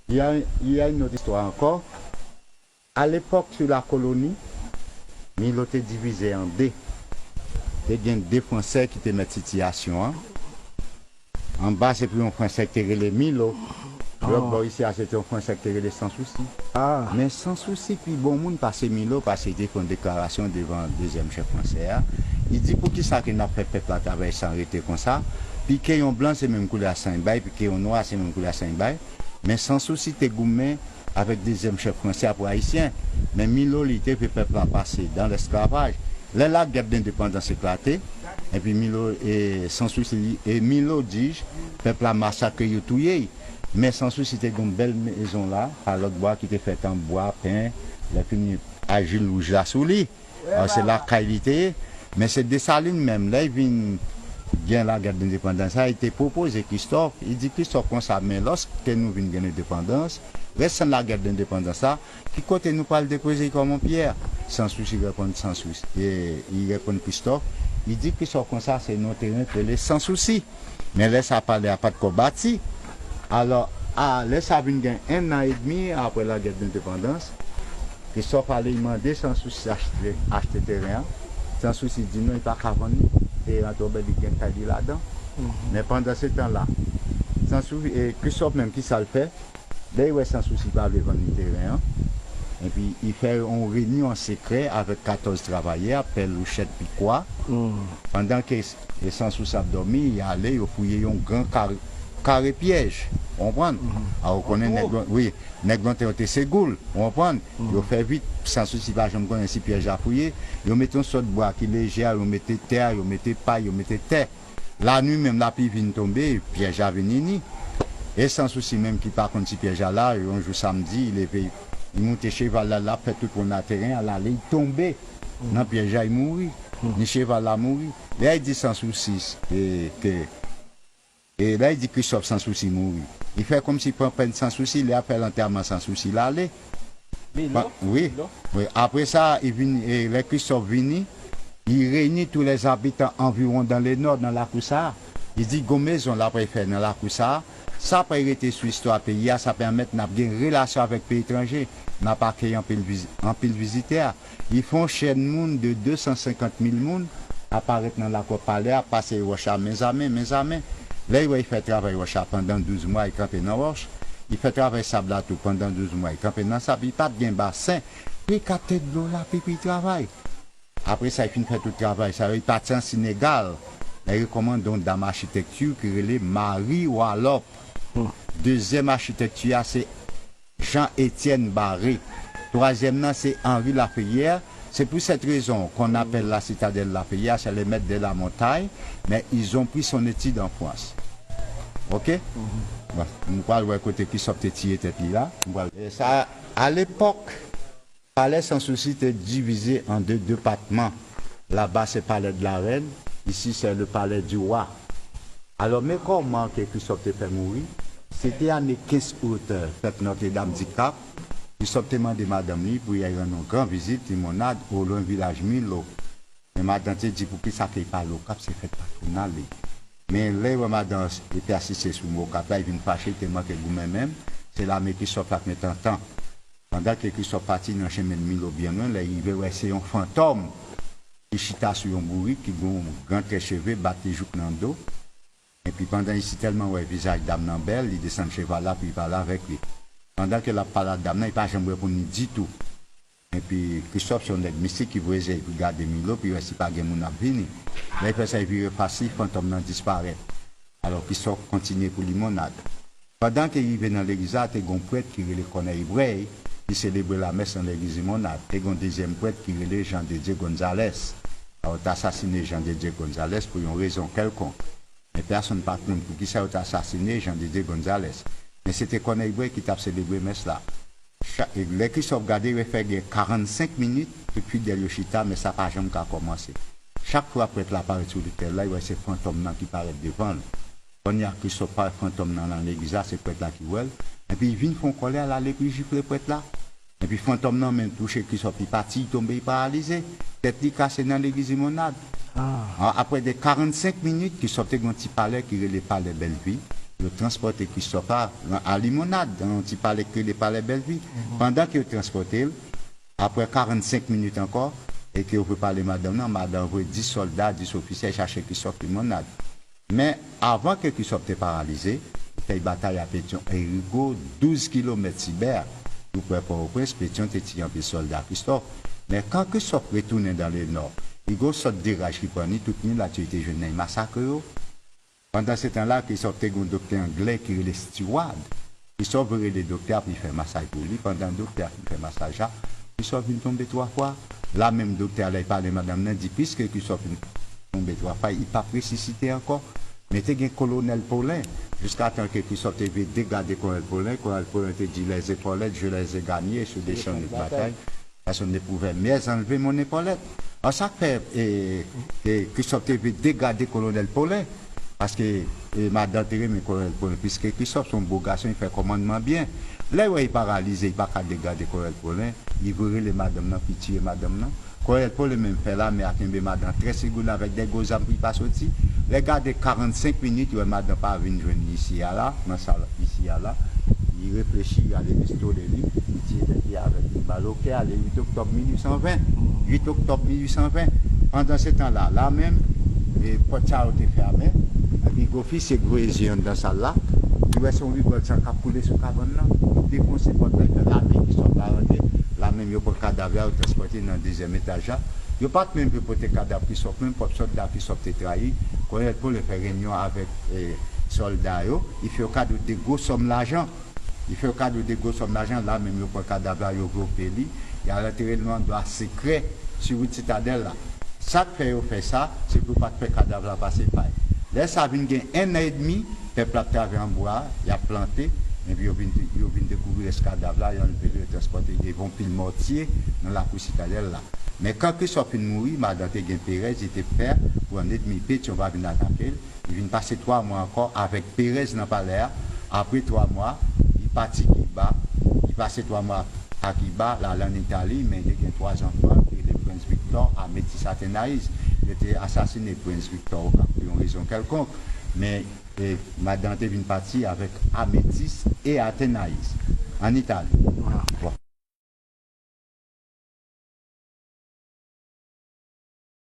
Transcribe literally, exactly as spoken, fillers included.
Il y a, il y a une autre histoire encore. À l'époque, sou lakoloni, Milo te divize an de. Te gen de Fransè ki te mèt sitiyasyon an. Anba, se pou yon Fransè ki te rele Milo. Lòt bò isi a, se te yon Fransè ki te rele Sansousi. Men Sansousi pi bon moun pase Milo, paske li te fè yon deklarasyon devan dezyèm chèf fransè a. Li di, poukisa ke n ap fè pèp la travay san rete konsa? Pike yon blan, se menm koulè a san l bay, pike yon nwa, se menm koulè a san l bay. Men Sansousi te goumen avèk dezyèm chèf fransè a pou ayisyen. Men Milo, li te vle pèp la pase dan lesklavaj. Lè lagè dendepandans eklate, epi Milo, e, Sansousi, e, Milo, dis, pèp la masakre yo, touye y. Men Sansousi te gen yon bèl mezon la, pa lòt bò a ki te fèt an bwa, pen, lè fini ajil wouj la sou li. Alò, se lakay li te ye. Men se Desalin menm, lè l vin gen lagè dendepandans la, li te pwopoze Kristòf, li di Kristòf konsa, men lòske nou vin gen lendepandans, resan lagè dendepandans la, ki kote nou pral depoze l kòm yon pyè? Sansousi reponn Sansousi, e, li reponn Kristòf, li di Kristòf konsa, se non teren k rele Sansousi. Men lè sa a pale a pa t ko bati. Alò, a, lè sa vin gen en an edmi apre lagè dendepandans, Kristòf ale, li mande Sansousi achte, achte teren an. Sansousi di non, li pa ka vann li. Teren an twò bèl, li gen kay li ladan. Men pandan se tan la, Sansousi, e, Kristòf menm, ki sa l fè? Lè li wè Sansousi pa vle vann li teren an, epi li fè yon reyinyon an sekrè avèk katòz travayè, pèl, wouchèt, pikwa. Pandan ke e Sansousi ap dòmi, y ale, yo fouye yon gran kare, kare pyèj. Ou konprann? A, ou konnen nèg, wi, nèg lontan yo te se goul. Ou konprann? Yo fè vit, Sansousi pa janm konnen si pyèj la fouye. Yo mete yon sòt bwa ki lejè, yo mete tè, yo mete pay, yo mete tè. Lanwi menm, lapli vin tonbe, pyèj la vin ini. E Sansousi menm ki pa konn si pyèj la la, yon jou samdi, li leve, li moute cheval la, l ap fè tout wonn a teren an, l ale, li tonbe nan pyèj la, li mouri. Ni cheval la mouri. Lè li di Sansousi, e, ke, e lè li di Kristòf Sansousi mouri, li fè kòmsi pran pèn Sansousi, lè y ap fè lantèman Sansousi, l ale. Milo? Wi. Milo? Wi. Apre sa, li vin, e, lè Kristòf vini, li reyini tous les habitants environ dans le nord, nan lakou sa a. Li di, gon mezon l ap fè nan lakou sa a. Sa pral rete sou istwa peyi a, sa pèmèt n ap gen relasyon avèk peyi etranje, n ap akeyi anpil viz-, anpil vizitè. Li fè yon chèn moun de de san senkant mil moun aparèt nan lakò palè a, pase wòch la men a men, men a men. Lè yo wè li fè travay wòch la pandan douz mwa, li kanpe nan wòch. Li fè travay sab la tou pandan douz mwa, li kanpe nan sab. Li pa t gen basen pou li kapte dlo la, pou li travay. Apre sa, li fin fè tout travay sa yo, li pati an Senegal. Lè li rekòmande yon dam achitèkti ki rele Marie Walop. Dezyèm achitèkti a se Jean Étienne Barré. Twazyèm nan se Henri Laferrière. C'est pour cette raison qu'on appelle la citadelle Laferrière, c'est le maître de la montagne, mais ils ont pris son étude en France. Ok? Bon, nou pral wè kote Kristòf te tiye tèt li la. Nou pral... E sa, a lepòk, palè Sansousi te divize an de depatman. Laba se palè de la rèn, isi se le palè di wa. Alò, men kòman ke Kristòf te fè mouri. Se te ane kenz out, fèt Nòtredam di Kap. Kristòf te mande madanm li pou y al rann yon gran vizit Limonad, olwen vilaj Milo. Men madanm te di poukisa ke l pa al Okap, se fèt patwonal li. Men lè l wè madanm li te asiste sou Okap la, li vin fache, li te manke goumen menm. Se lame Kristòf la k met antan. Pandan ke Kristòf pati nan chemen Milo byen lwen, lè l rive, wè se yon fantòm ki chita sou yon bourik, ki gen yon gran trè cheve, bat li jouk nan do. Epi pandan li sitèlman wè vizaj dam nan bèl, li desann cheval la pou li pale avèk li. Pandan ke l ap pale ak dam nan, li pa janm reponn li ditou. Epi Kristòf se yon nèg mistik ki voye zye l pou gade Milo, pou l wè si pa gen moun ap vini. Lè l fè sa, li vire fas li, fantòm nan disparèt. Alò, Kristòf kontinye pou Limonad. Pandan ke l rive nan legliz la, te gen yon prèt ki rele Kònèy Brèy, ki selebre lamès nan legliz Limonad. Te gen yon dezyèm prèt ki rele Jean de Dieu Gonzalez. Alò, yo t asasine Jean de Dieu Gonzalez pou yon rezon kèlkonk. Men pèsonn pa t konn poukisa yo t asasine Jean de Dieu Gonzalez. Men se te Kònèy Brèy ki t ap selebre mès la. Cha-, lè Kristòf gade, yo fè gen karannsenk minit, tout fidèl yo chita, mès la pa janm ka kòmanse. Chak fwa prèt la parèt sou lotèl la, yo wè se fantòm nan ki parèt devan l. Kounye a, Kristòf pa wè fantòm nan nan legliz la, se prèt la ki wè l. Epi li vin fè yon kòlè, l ale pou l jifle prèt la. Epi fantòm nan menm touche Kristòf, li pati, li tonbe, li paralize. Tèt li kase nan legliz Limonad. A, apre de karannsenk minit, Kristòf te gen yon ti palè ki rele Palè Bèlvi. yo transpòte Christophe a, a Limonad, nan yon ti palè k rele Palè Bèlvi. Pandan ke yo transpòte l, apre karannsenk minit ankò, e ke yo prepare madanm nan, madanm voye dis sòlda, dis ofisye chache Christophe Limonad. Men, avan ke Christophe te paralize, li fè batay a Petyon e Rigo, douz kilomèt Sibè, tou prè Pòtoprens, Petyon te tiye anpil sòlda Christophe. Men kan Christophe retounen dan le nò, Rigo sòt de raj ki pran li, tout moun la te jwenn nan masakre yo. Pandan se tan la, Christophe te gen yon doktè anglè ki rele Steward. Christophe rele doktè a pou li fè masaj pou li. Pandan doktè a fin fè masaj la, Christophe vin tonbe twa fwa. La menm doktè a, lè l pale madanm nan, di piske Christophe fin tonbe twa fwa, li p ap resisite ankò. Men te gen Kolonèl Paulin, jiskatan ke Christophe te vle degade Kolonèl Paulin, Kolonèl Paulin te di les épaulettes, je les ai gagnées sur des champs de bataille. Personne ne pouvait mieux enlever mon épaulette. An sa k fè e, e, Christophe te vle degade Kolonèl Paulin, paske e, madanm te renmen Kolonèl Paulin, piske Christophe se yon bo gason, li fè kòmandman byen. Lè yo wè li paralize, li pa ka degade Kolonèl Paulin, li vle rele madanm nan, pou li tiye madanm nan. Kolonèl Paulin menm fè lame a kenbe madanm trè sigoud avèk de gwo zam pou li pa soti. Lè gade karannsenk minit, yo wè madanm pa vin jwenn li isi a la, nan sal isi a la. Li reflechi, li ale restore li, li tiye tèt li avèk yon bal o kè, ale uit oktòb mil uit san ven. Uit oktòb mil uit san ven. Pandan se tan la, la menm, e, pòt sa yo te fèmen. Epi gwo ofisye voye je yo anndan sal la. Li wè se yon rigòl san k ap koule sou kabann nan. Li defonse pòt la, li fè lame Christophe pa rantre. La menm yo pran kadav la, yo transpòte nan dezyèm etaj la. Yo pa t menm vle pote kadav Christophe, menm pwòp sòlda Christophe te trayi. Kolonèl Paulin fè reyinyon avèk e, sòlda yo. Li fè yo kado de gwo sòm lajan. Li fè yo kado de gwo sòm lajan, la menm yo pran kadav la, yo vle yo peye li, y al antere l nan andwa sekrè sou wout Sitadèl la. Sa k fè yo fè sa, se pou yo pa t fè kadav la pase pay. Lè sa vin gen en an edmi, pèp la ap travay anba, y ap plante, epi yo vin, yo vin dekouvri rès kadav la, yo anlve l, yo transpòte devan pil mòtye nan lakou Sitadèl la. Men kan Christophe fin mouri, madanm te gen perèz, li te pè pou an edmi Petyon va vin atake l, Li vin pase twa mwa ankò avèk perèz nan palè a. Apre twa mwa, li pati Kiba. Li pase twa mwa a Kiba, l al ann Itali, men li te gen twa zanfan, ki rele Prince Victor, Améthyste, Athénaïs. Yo te asasine Prince Victor Okafor pou yon rezon kèlkonk. Men e, madanm te vin pati avèk Améthyste e Athénaïs ann Itali. Bon.